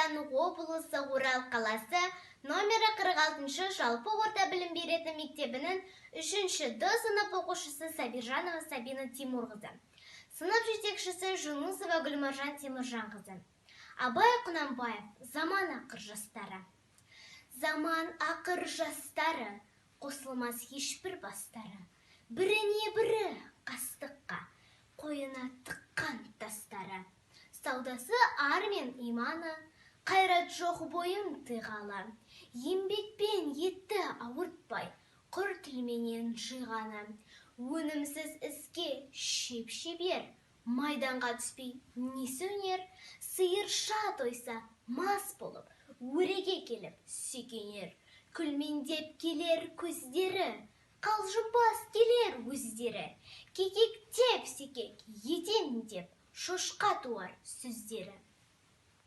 Қазақстан облысы, Орал қаласы, номері 46 жалпы орта білім беретін мектебінің 3 Д сынып оқушысы Сабиржанова Сабина Тимурқызы. Сынып жетекшісі Жүнісова Гүлмаржан Теміржанқызы. Абай Құнанбаев, «Заман ақыр жастары». Заман ақыр жастары, қосылмас ешбір бастары. Біріне бірі қастыққа, қойына тыққан тастары. Саудасы ар мен иманы, қайрат жоқ бойын тыйғалы. Еңбекпен етті ауыртпай, құр тілменен жиғаны. Өнімсіз іске шеп шебер, майданға түспей несі өнер? Сиырша тойса мас болып, өреге келіп сүйкенер. Күлмендеп келер көздері, қалжымпаз келер өздері. Кекектеп секек етем деп, шошқа туар сөздері.